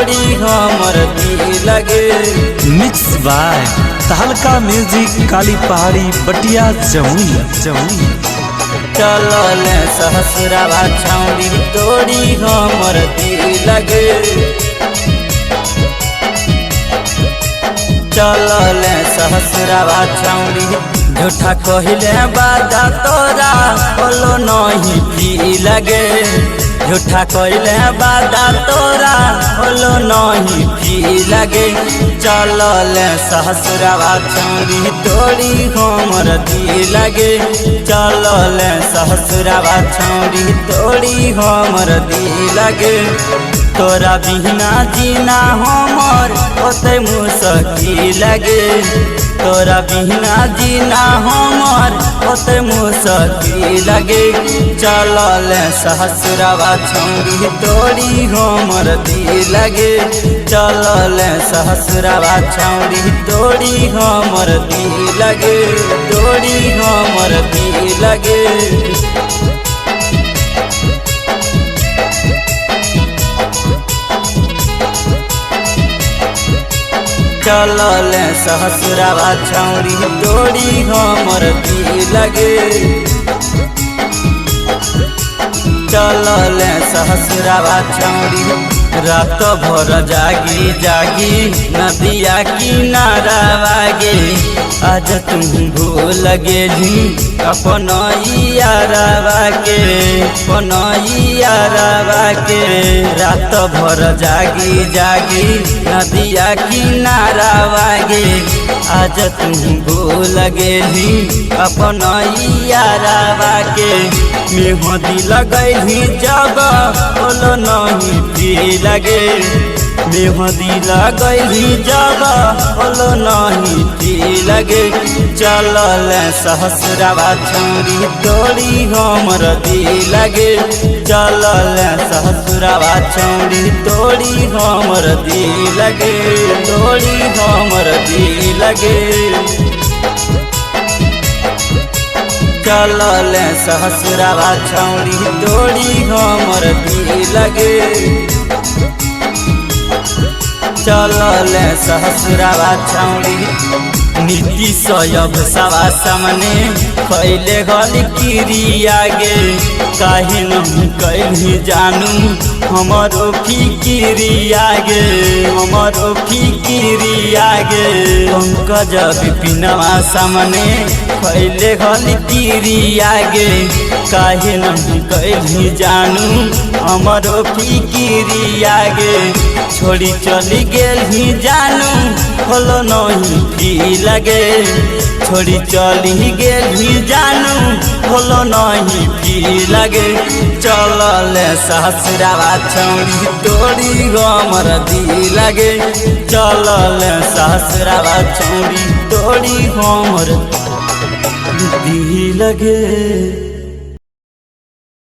तोड़ी हमर दिल गे। Mix by Tahalka music, Kali Pahari, Batiya, Jamui Jamui. चलल सहसुरवा छौड़ी तोड़ी हमर दिल गे। चलल सहसुरवा छौड़ी झूठा कहिले बादा तोरा बोलो नहीं फी लगे। झूठा कहिले बादा तोरा बोलो नहीं फी लगे। चलल सहसुरवा छौड़ी तोड़ी हमर दिल गे। चलल सहसुरवा छौड़ी तोड़ी हमर दिल गे। तोरा बिना जीना हमर ओते मुश्किल गे। तोरा बिना जीना हमर ओते मुश्किल गे। चलल सहसुरवा छौड़ी तोड़ी हमर दिल गे। चलल सहसुरवा छौड़ी तोड़ी हमर दिल गे। तोड़ी हमर दिल गे। चलल सहसुरवा छौड़ी तोड़ी हमर दिल गे। चलल सहसुरवा छौड़ी रात भर जागी जागी नदिया किनारा गे। आज तुम भूल गेली अपन यारवा के, अपन यारवा के। रात भर जागी जागी नदिया किनारा गे। आज तुम भूल गेली अपन यारवा के। मेहंदी लगैली जब बोलो नहीं फी लगे। मेहंदी लगैली जब बोलो नहीं फी लगे। चलल सहसुरवा छौड़ी तोड़ी हमर दिल गे। चलल सहसुरवा छौड़ी तोड़ी हमर दिल गे। तोड़ी हमर दिल गे। चलल सहसुरवा छौड़ी तोड़ी हमर दिल गे। चलल सहसुरवा छौड़ी नीति सयब सवा सामने खैले गल किरिया गे। काहे नहीं कैली जानू हमरो फिकिरिया गे, हमरो फिकिरिया गे। पंकज विपिनवा सामने खैले गल किरिया गे। काहे नहीं कैली जानू हमरो फिकिरिया गे। छोड़ी चली गेली जानू होलो नहीं फी लगे। छोड़ी चली गेली जानू होलो नहीं फी लगे। चलल सहसुरवा छौड़ी तोड़ी हमर दिल गे। चलल सहसुरवा छौड़ी तोड़ी हमर दिल गे।